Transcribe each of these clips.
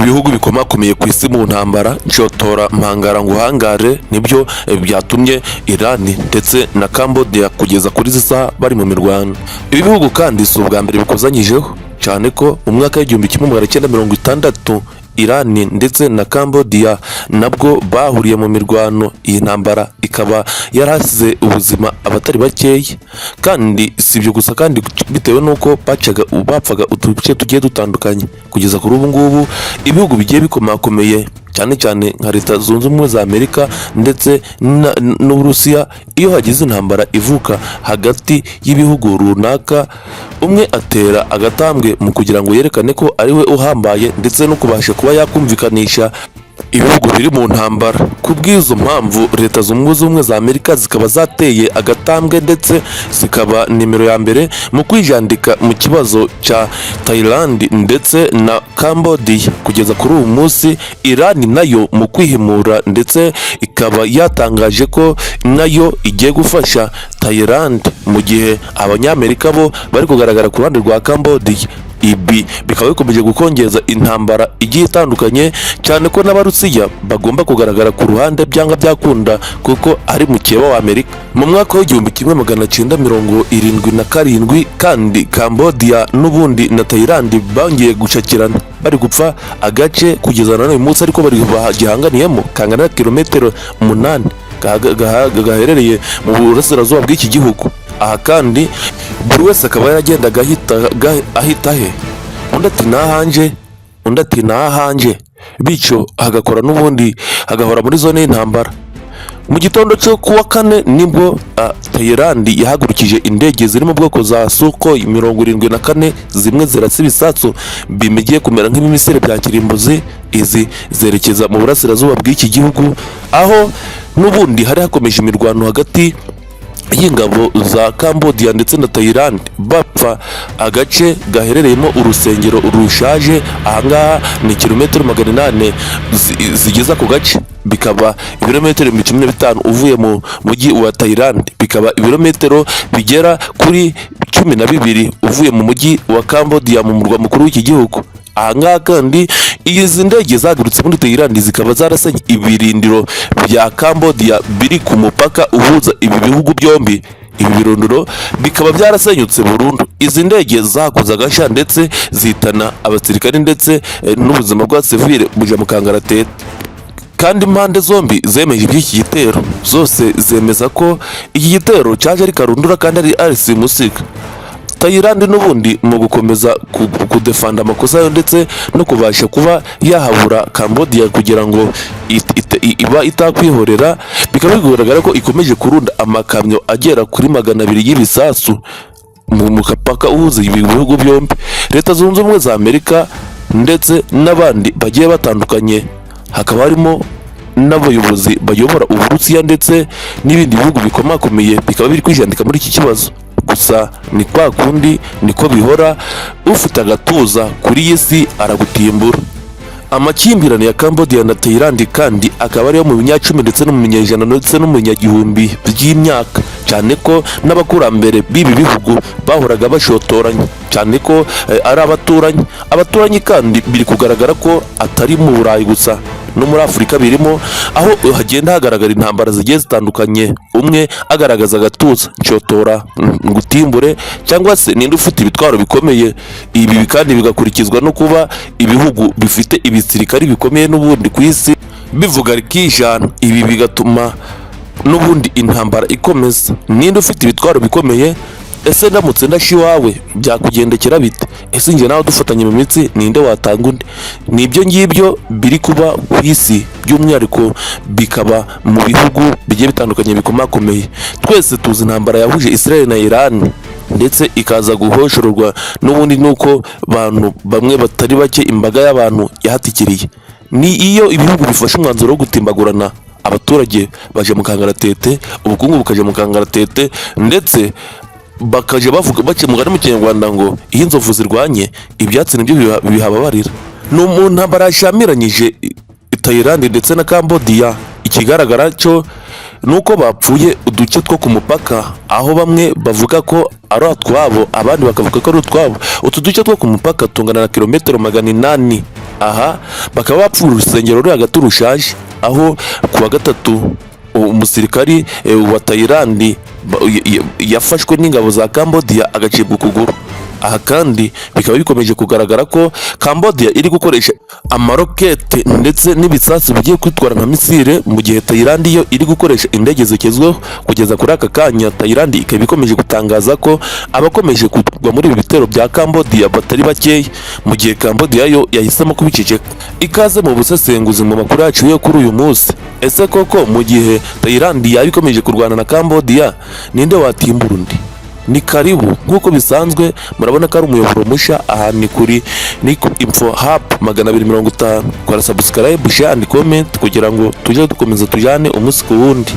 Ibihugu bikomakomeye ku isi mu ntambara, nshotora mpangara nguhangare, nibyo byatumye Iran ndetse na Cambodia kugeza kuri izi saha bari mu mirwano. Ibi bihugu kandi si ubwa mbere bikozanyijeho, cyane ko mu mwaka w'1960 Iran ndetse na Cambodia nabwo bahuriye mu mirwano. Iyi ntambara ikaba yarasize ubuzima abatari bakeya. Kandi si ibyo gusa, kandi bitewe n'uko bacaga bapfaga uduce tugiye dutandukanye, kugeza kuri ubu ngubu ibihugu bigiye bikomakomeye, cyane cyane nka Leta Zunze Ubumwe za Amerika ndetse n'Uburusiya, iyo hagize intambara ivuka hagati y'ibihugu runaka, umwe atera agatambwe mu kugira ngo yerekane ko ari we uhambaye ndetse no kubasha kuba yakumvikanisha ibihugu biri mu ntambara. Ku bw'izo mpamvu, Leta Zunze Ubumwe za Amerika zikaba zateye agatambwe ndetse zikaba nimero ya mbere mu kwijandika mu kibazo cya Thailand ndetse na Cambodia. Kugeza kuri uyu munsi, Iran nayo mu kwihimura ndetse ikaba yatangaje ko nayo igiye gufasha Thailand, mu gihe Abanyamerika bo bari kugaragara ku ruhande rwa Cambodia. Ibi bikaba bikomeje gukongeza intambara igiye itandukanye, cyane ko n'Abarusiya bagomba kugaragara ku ruhande byanga byakunda, kuko ari mukeba wa Amerika. Mu mwaka w'1977 kandi, Cambodia n'ubundi na Thailand bongeye gucakirana, bari gupfa agace kugeza na n'uyu munsi, ariko bari bagihanganiyemo, kangana na kilometero 8 gaherereye mu burasirazuba bw'iki gihugu. Aha kandi buri wese akaba yaragendaga ahita he, undi ati "Nahanje", undi ati "Nahanje", bityo hagakora n'ubundi hagahora muri zone y'intambara. Mu gitondo cyo kuwa kane nibwo Thailand yahagurukije indege ziri mu bwoko za Sukhoi 74, zimwe zirasa ibisasu bigiye kumera nk'ibimisire bya kirimbuzi. Izi zerekeza mu burasirazuba bw'iki gihugu, aho n'ubundi hari hakomeje imirwano hagati y'ingabo za Cambodia ndetse na Thailand, bapfa agace gaherereyemo urusengero rushaje. Ahangaha ni kilometero 800 zigeza ku gace, bikaba ibirometero 15,000 uvuye mu mujyi wa Thailand, bikaba ibirometero bigera kuri 12 uvuye mu mujyi wa Cambodia, mu murwa mukuru w'iki gihugu. Ahangaha kandi izi ndege zagurutse muri Thailand zikaba zarasenye ibirindiro bya Cambodia biri ku mupaka uhuza ibi bihugu byombi. Ibi birindiro bikaba byarasenyutse burundu. Izi ndege zakoze agashya ndetse zihitana abasirikari ndetse n'ubuzima bwa sivile buja mu kangaratete. Kandi impande zombi zemeje iby'iki gitero, zose zemeza ko iki gitero cyaje ari karundura kandi ari simusiga. Thailand n'ubundi mu gukomeza kudefanda amakosa yayo ndetse no kubasha kuba yahabura Cambodia kugira ngo iba itakwihorera, bikaba bigaragara ko ikomeje kurunda amakamyo agera kuri 200 y'ibisasu mu mupaka uhuza ibi bihugu byombi. Leta Zunze Ubumwe za Amerika ndetse n'abandi bagiye batandukanye, hakaba harimo n'abayobozi bayobora Uburusiya ndetse n'ibindi bihugu bikomakomeye, bikaba biri kwijandika muri iki kibazo. Gusa ni kwa kundi niko bihora, ufite agatuza kuri iyi si aragutimbura. Amakimbirane ya Cambodia na Thailand kandi akaba ariyo mu binyacumi ndetse no mu binyejana ndetse no mu binyagihumbi by'imyaka, cyane ko n'abakurambere b'ibi bihugu bahoraga bashotoranye, cyane ko ari abaturanyi. Abaturanyi kandi biri kugaragara ko atari mu Burayi gusa, no muri Afurika birimo, aho hagenda hagaragara intambara zigiye zitandukanye, umwe agaragaza agatuza, nshotora ngutimbure, cyangwa se ninde ufite ibitwaro bikomeye. Ibi kandi bigakurikizwa no kuba ibihugu bifite ibisirikari bikomeye n'ubundi ku isi bivuga rikijana. Ibi bigatuma n'ubundi intambara ikomeza. Ninde ufite ibitwaro bikomeye? Ese ndamutse ndashe iwawe byakugendekera bite? Ese njye nawe dufatanye mu mitsi, ninde watanga undi? Ni ibyo ngibyo biri kuba ku isi, by'umwihariko bikaba mu bihugu bigiye bitandukanye bikomakomeye. Twese tuzi intambara yahuje Israel na Iran, ndetse ikaza guhoshororwa n'ubundi nuko bantu bamwe batari bake, imbaga y'abantu yahatikiriye. Ni iyo ibihugu bifashe umwanzuro wo gutimbagurana, abaturage baje mu kangaratete, ubukungu bukaja mu kangaratete, ndetse bakajya bavuga, baca umugani mu Kinyarwanda ngo iyo inzovu zirwanye ibyatsi nibyo bihababarira. Ni mu ntambara yashyamiranyije Thailand ndetse na Cambodia. Ikigaragara cyo ni uko bapfuye uduce two ku mupaka, aho bamwe bavuga ko ari utwabo, abandi bakavuga ko ari utwabo. Utu duce two ku mupaka tungana na kilometero 800. Aha bakaba bapfuye urusengero ruri hagati rushaje, aho ku wa gatatu umusirikari wa Thailand yafashwe n'ingabo za Cambodia agacibwa ukuguru. Aha kandi bikaba bikomeje kugaragara ko Cambodia iri gukoresha amarokete ndetse n'ibisasu bigiye kwitwara nka misile, mu gihe Thailand yo iri gukoresha indege zigezweho. Kugeza kuri aka kanya, Thailand ikaba ikomeje gutangaza ko abakomeje kugwa muri ibi bitero bya Cambodia batari bakeya, mu gihe Cambodia yo yahisemo kubiceceka. Ikaze mu busesenguzi mu makuru yacu yo kuri uyu munsi. Ese koko mu gihe Thailand yaba ikomeje kurwana na Cambodia, ninde watimbura undi? Ni karibu nk'uko bisanzwe, murabona ko ari umuyoboro mushya. Aha ni kuri ni ku Info Hub 250. Kora subscribe, share and comment kugira ngo tujye dukomeza tujyane umunsi ku wundi.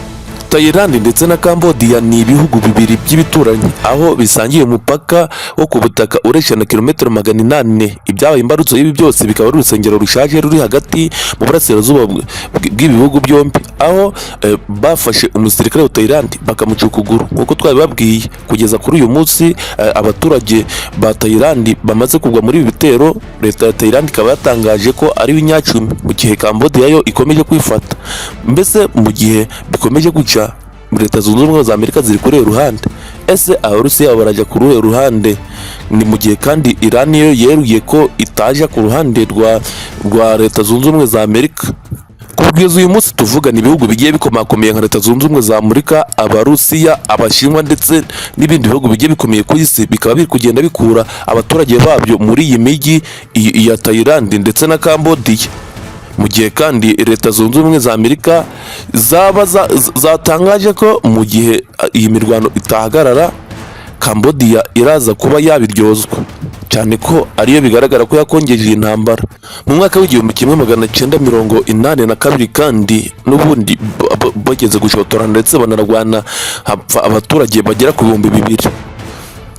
Thailand ndetse na Cambodia ni ibihugu bibiri by'ibituranyi, aho bisangiye umupaka wo ku butaka ureshya na kilometero 800. Ibyabaye imbarutso y'ibi byose bikaba ari urusengero rushaje ruri hagati mu burasirazuba bw'ibi bihugu byombi, aho bafashe umusirikare wa Thailand bakamuca ukuguru nk'uko twabibabwiye. Kugeza kuri uyu munsi, abaturage ba Thailand bamaze kugwa muri ibi bitero, leta ya Thailand ikaba yatangaje ko ari ibinyacumi, mu gihe Cambodia yo ikomeje kwifata. Mbese mu gihe bikomeje guca, Leta Zunze Ubumwe za Amerika ziri kuri uruhe ruhande? Ese Abarusiya barajya ku ruhe ruhande? Ni mu gihe kandi Iran yo yeruye ko itaja ku ruhande rwa Leta Zunze Ubumwe za Amerika. Kugeza uyu munsi tuvugana, ibihugu bigiye bikomakomeye nka Leta Zunze Ubumwe za Amerika, Abarusiya, Abashinwa ndetse n'ibindi bihugu bigiye bikomeye ku isi bikaba biri kugenda bikura abaturage babyo muri iyi mijyi ya Thailand ndetse na Cambodia, mu gihe kandi Leta Zunze Ubumwe za Amerika zaba zatangaje ko mu gihe iyi mirwano itahagarara, Cambodia iraza kuba yabiryozwa, cyane ko ariyo bigaragara ko yakongeje iyi ntambara mu mwaka w'1982. Kandi n'ubundi bageze gushotorana ndetse banarwana, hapfa abaturage bagera ku 2000.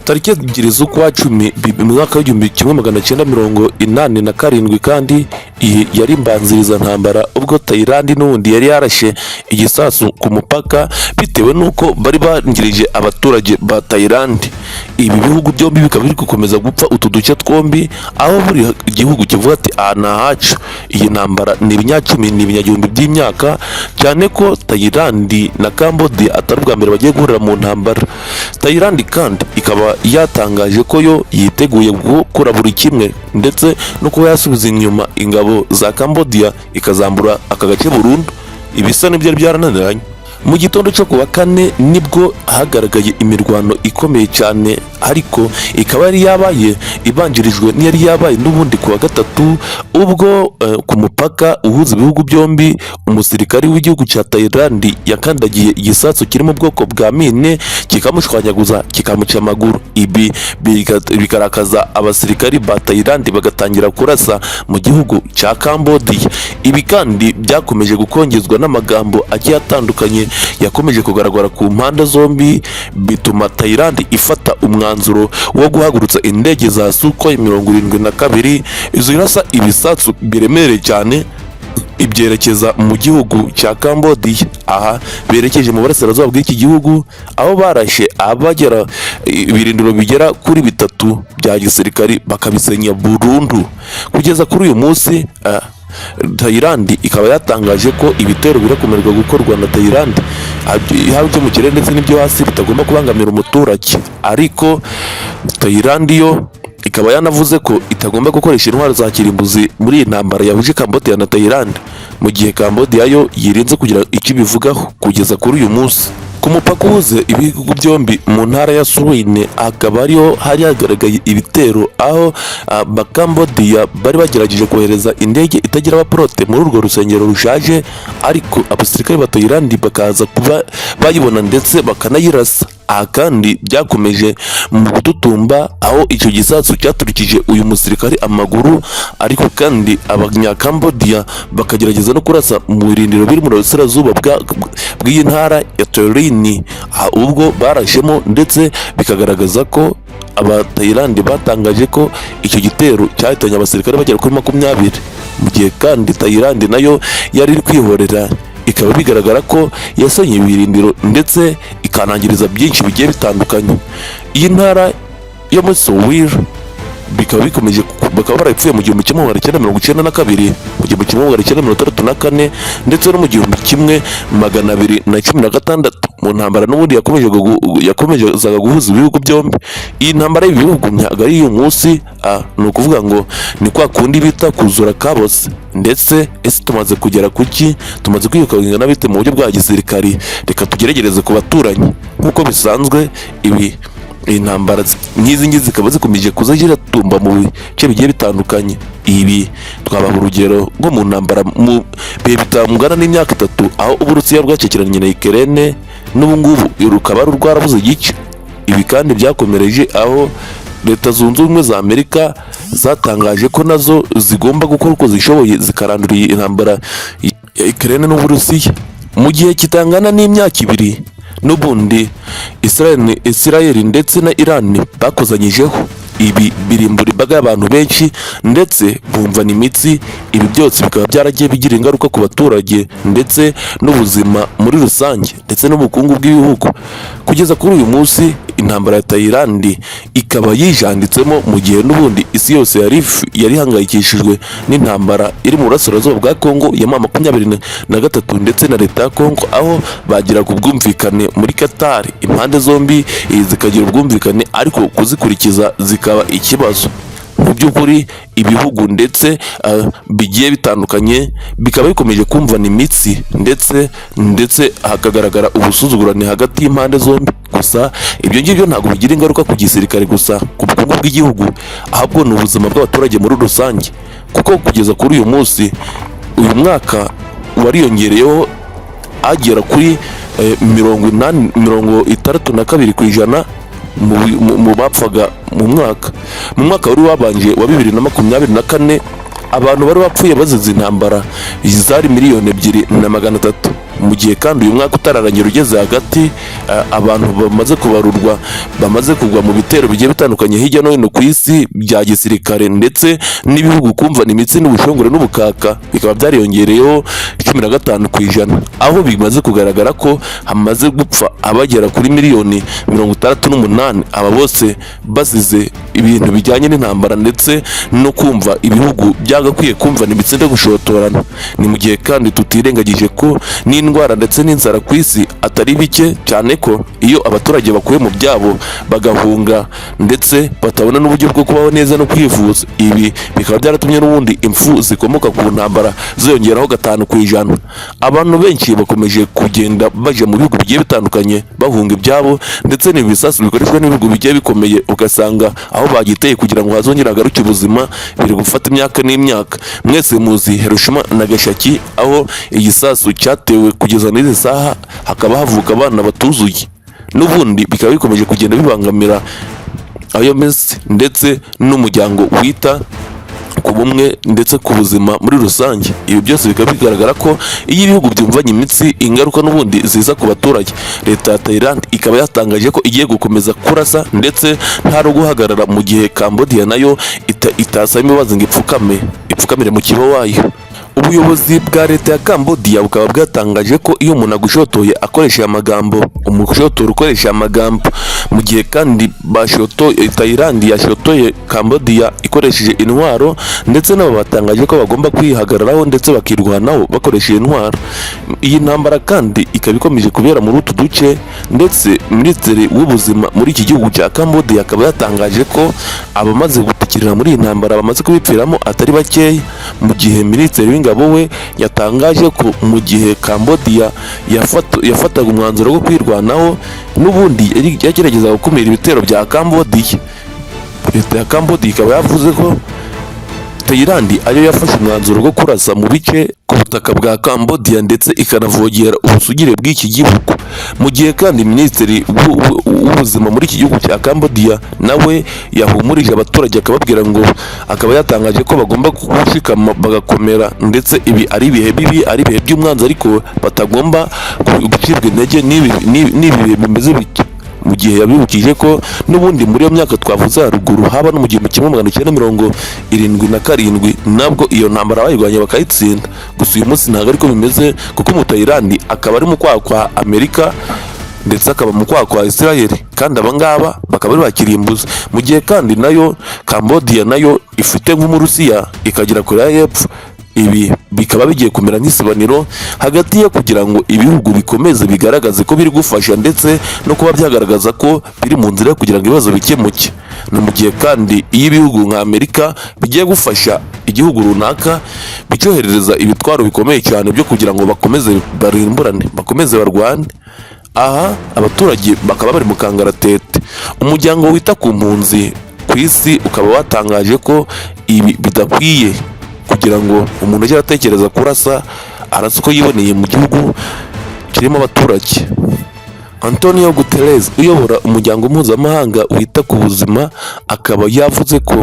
Tariki 2 z'ukwa cumi mu mwaka w'1987 kandi, iyi yari imbanziriza ntambara, ubwo Thailand n'ubundi yari yarashe igisasu ku mupaka bitewe n'uko bari bangirije abaturage ba Thailand. Ibi bihugu byombi bikaba biri gukomeza gupfa utu duce twombi, aho buri gihugu kivuga ati: "Aha ni ahacu." Iyi ntambara ni ibinyacumi, ni ibinyagihumbi by'imyaka, cyane ko Thailand na Cambodia atari ubwa mbere bagiye guhurira mu ntambara. Thailand kandi ikaba yatangaje ko yo yiteguye gukora buri kimwe, ndetse no kuba yasubiza inyuma ingabo za Cambodia, ikazambura aka gace burundu, ibisa n'ibyari byarananiranye. Mu gitondo cyo ku wa kane nibwo hagaragaye imirwano ikomeye cyane, ariko ikaba yari yabaye ibanjirijwe n'iyari yabaye n'ubundi ku wa gatatu, ubwo ku mupaka uhuza ibihugu byombi umusirikari w'igihugu cya Thailand yakandagiye igisasu kiri mu bwoko bwa mine, kikamushwanyaguza, kikamuca amaguru. Ibi bikarakaza abasirikari ba Thailand, bagatangira kurasa mu gihugu cya Cambodia. Ibi kandi byakomeje gukongezwa n'amagambo agiye atandukanye yakomeje kugaragara ku mpande zombi, bituma Thailand ifata umwanzuro wo guhagurutsa indege za Sukhoi 72 zirasa ibisasu biremereye cyane, ibyerekeza mu gihugu cya Cambodia. Aha berekeje mu burasirazuba bw'iki gihugu, aho barashe abagera ibirindiro bigera kuri bitatu bya gisirikari, bakabisenya burundu. Kugeza kuri uyu munsi, Thailand ikaba yatangaje ko ibitero birakomerwa gukorwa na Thailand, haba ibyo mu kirere ndetse n'ibyo hasi, bitagomba kubangamira umuturage. Ariko Thailand yo ikaba yanavuze ko itagomba gukoresha intwaro za kirimbuzi muri iyi ntambara yahuje Cambodia na Thailand, mu gihe Cambodia yo yirinze kugira icyo ibivugaho kugeza kuri uyu munsi. Ku mupaka uhuze ibihugu byombi mu ntara ya Surin akaba ariho hari hagaragaye ibitero, aho Abakambodiya bari bagerageje kohereza indege itagira abapilote muri urwo rusengero rushaje, ariko abasirikare ba Thailand bakaza kuba bayibona ndetse bakanayirasa. Aha kandi byakomeje mu gututumba, aho icyo gisasu cyaturikije uyu musirikare amaguru, ariko kandi Abanyakambodiya bakagerageza no kurasa mu birindiro biri mu burasirazuba bw'iyi ntara ya Torini. Aha ubwo barashemo, ndetse bikagaragaza ko Abatayilandi batangaje ko icyo gitero cyahitanye abasirikare bagera kuri 20, mu gihe kandi Tayilandi nayo yari iri kwihorera, ikaba bigaragara ko yasenye ibirindiro ndetse ikanangiriza byinshi bigiye bitandukanye. Iyi ntara yo muri Sowir bikaba bikomeje Bakaba barapfuye mu 1992, mu 1964 ndetse no mu 1216, mu ntambara n'ubundi yakomezaga guhuza ibihugu byombi. Iyi ntambara y'ibihugu ntabwo ari iy'uyu munsi, ni ukuvuga ngo ni kwa kundi bita kuzura kabose. Ndetse ese tumaze kugera kuki? Tumaze kwiruka bingana bite mu buryo bwa gisirikari? Reka tugeregereze ku baturanyi nk'uko bisanzwe. Ibi iyi ntambara nk'izi ngizi zikaba zikomeje kuza ziratumba mu bice bigiye bitandukanye. Ibi twabaha urugero nko mu ntambara mu bihe bitangana n'imyaka 3, aho Uburusiya bwacakiranye na Ukraine, n'ubu ngubu rukaba rwarabuze igice. Ibi kandi byakomereje aho Leta Zunze Ubumwe za Amerika zatangaje ko nazo zigomba gukora uko zishoboye zikarandura iyi ntambara ya Ukraine n'Uburusiya mu gihe kitangana n'imyaka 2. N'ubundi Israel ndetse na Iran bakozanyijeho, ibi birimbura imbaga y'abantu benshi ndetse bumvana imitsi. Ibi byose bikaba byaragiye bigira ingaruka ku baturage ndetse n'ubuzima muri rusange ndetse n'ubukungu bw'ibihugu. Kugeza kuri uyu munsi, intambara ya Thailand ikaba yijanditsemo, mu gihe n'ubundi isi yose yari ihangayikishijwe n'intambara iri mu burasirazuba bwa Kongo ya M23 ndetse na leta ya Kongo, aho bagiraga ubwumvikane muri Qatar, impande zombi zikagira ubwumvikane, ariko kuzikurikiza zikaba ikibazo. Mu by'ukuri ibihugu ndetse bigiye bitandukanye bikaba bikomeje kumvana imitsi, ndetse hakagaragara ubusuzugurane hagati y'impande zombi. Gusa ibyo ngibyo ntabwo bigira ingaruka ku gisirikare gusa, ku bukungu bw'igihugu, ahubwo ni ubuzima bw'abaturage muri rusange, kuko kugeza kuri uyu munsi, uyu mwaka wariyongereyeho agera kuri 80, 62% mu bapfaga mu mwaka. Mu mwaka wari wabanje wa 2024, abantu bari bapfuye bazize intambara zari 2,300,000, mu gihe kandi uyu mwaka utararangira ugeze hagati, abantu bamaze kubarurwa bamaze kugwa mu bitero bigiye bitandukanye hirya no hino ku isi bya gisirikare ndetse n'ibihugu kumvana imitsi n'ubushongore n'ubukaka, bikaba byariyongereyeho 15%, aho bimaze kugaragara ko hamaze gupfa abagera kuri miliyoni 68, aba bose bazize ibintu bijyanye n'intambara ndetse no kumva ibihugu byagakwiye kumvana imitsi no gushotorana. Ni mu gihe kandi tutirengagije ko n'indwara ndetse n'inzara ku isi atari bike cyane, ko iyo abaturage bakuye mu byabo bagahunga ndetse batabona n'uburyo bwo kubaho neza no kwivuza, ibi bikaba byaratumye n'ubundi impfu zikomoka ku ntambara ziyongeraho 5%. Abantu benshi bakomeje kugenda bajya mu bihugu bigiye bitandukanye bahunga ibyabo, ndetse n'ibisasu bikoreshwa n'ibihugu bigiye bikomeye, ugasanga aho bagiteye kugira ngo hazongere hagaruke ubuzima biri gufata imyaka n'imyaka. Mwese muzi Hiroshima na Nagasaki, aho igisasu cyatewe kugeza n'izi saha hakaba havuka abana batuzuye. N'ubundi bikaba bikomeje kugenda bibangamira OMS ndetse n'umuryango wita ku bumwe ndetse ku buzima muri rusange. Ibi byose bikaba bigaragara ko iyo ibihugu byumvanye imitsi, ingaruka n'ubundi ziza ku baturage. Leta ya Thailand ikaba yatangaje ko igiye gukomeza kurasa ndetse nta no guhagarara, mu gihe Cambodia nayo itasaba imbabazi ngo ipfukame, ipfukamire mu kibo wayo. Ubuyobozi bwa leta ya Cambodia bukaba bwatangaje ko iyo umuntu agushotoye akoresheje amagambo, umushotora ukoresheje amagambo, mu gihe kandi bashotoye Thailand yashotoye Cambodia ikoresheje intwaro, ndetse nabo batangaje ko bagomba kwihagararaho ndetse bakirwanaho bakoresheje intwaro. Iyi ntambara kandi ikaba ikomeje kubera muri utu duce, ndetse minisitiri w'ubuzima muri iki gihugu cya Cambodia akaba yatangaje ko abamaze gutikirira muri iyi ntambara bamaze kubipfiramo atari bakeya, mu gihe minisitiri w'ingabo we yatangaje ko mu gihe Cambodia yafataga umwanzuro wo kwirwanaho, n'ubundi yageragezaga gukumira ibitero bya Cambodia. Leta ya Cambodia ikaba yavuze ko Thailand ariyo yafashe umwanzuro wo kurasa mu bice ku butaka bwa Cambodia ndetse ikanavogera ubusugire bw'iki gihugu, mu gihe kandi minisitiri w'ubuzima muri iki gihugu cya Cambodia nawe yahumurije abaturage, akababwira ngo akaba yatangaje ko bagomba gushikama bagakomera, ndetse ibi ari ibihe bibi, ari ibihe by'umwanzi, ariko batagomba gucibwa intege n'ibi bihe bimeze bityo, mu gihe yabibukije ko n'ubundi muri iyo myaka twavuze haruguru, haba no mu 1977, nabwo iyo ntambara bayirwanya bakayitsinda. Gusa uyu munsi ntabwo ariko bimeze, kuko Umutayilandi akaba ari mu kwaha kwa Amerika. ndetse akaba mu kwaha kwa Israel, kandi abangaba bakaba ari bakirimbuzi. Mu gihe kandi nayo Cambodia nayo ifite nk'Umurusiya, ikagira Korea y'Epfo. Ibi bikaba bigiye kumera nk'isibaniro hagati yo kugira ngo ibihugu bikomeze bigaragaze ko biri gufasha, ndetse no kuba byagaragaza ko biri mu nzira yo kugira ngo ibibazo bikemuke. Ni mu gihe kandi iyo ibihugu nka Amerika bigiye gufasha igihugu runaka, bicyoherereza ibitwaro bikomeye cyane byo kugira ngo bakomeze barimburane, bakomeze barwane. Aha abaturage bakaba bari mu kangaratete. Umuryango wita ku mpunzi ku isi ukaba watangaje ko ibi bidakwiye kugira ngo umuntu ajye aratekereza kurasa, arasa uko yiboneye mu gihugu kirimo abaturage. Antonio Guterres uyobora umuryango mpuzamahanga wita ku buzima akaba yavuze ko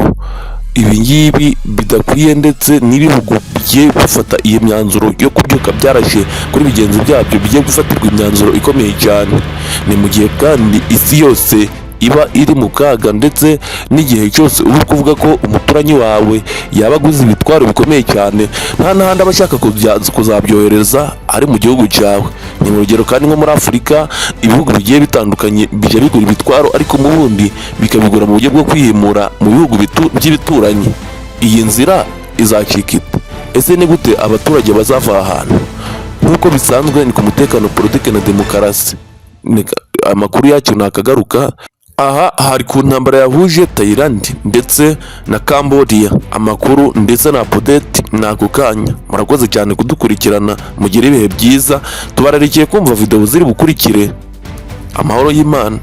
ibi ngibi bidakwiye, ndetse n'ibihugu bigiye bifata iyi myanzuro yo kubyuka byarashe kuri bigenzi byabyo bigiye gufatirwa imyanzuro ikomeye cyane. Ni mu gihe kandi isi yose iba iri mu kaga, ndetse n'igihe cyose uba uri kuvuga ko umuturanyi wawe yaba aguze ibitwaro bikomeye cyane, nta n'ahandi aba ashaka kuzabyohereza ari mu gihugu cyawe. Ni mu rugero kandi nko muri Afurika, ibihugu bigiye bitandukanye bijya bigura ibitwaro, ariko mu bundi bikabigura mu buryo bwo kwihimura mu bihugu by'ibituranyi. Iyi nzira izacika ite? Ese ni gute abaturage bazava aha hantu? Nk'uko bisanzwe ni ku mutekano, politiki na demokarasi. Amakuru yacyo ntakagaruka. Aha hari ku ntambara yahuje Thailand ndetse na Cambodia. Amakuru ndetse na update ni ako kanya. Murakoze cyane kudukurikirana, mugire ibihe byiza. Tubararikiye kumva video ziri bukurikire. Amahoro y'Imana.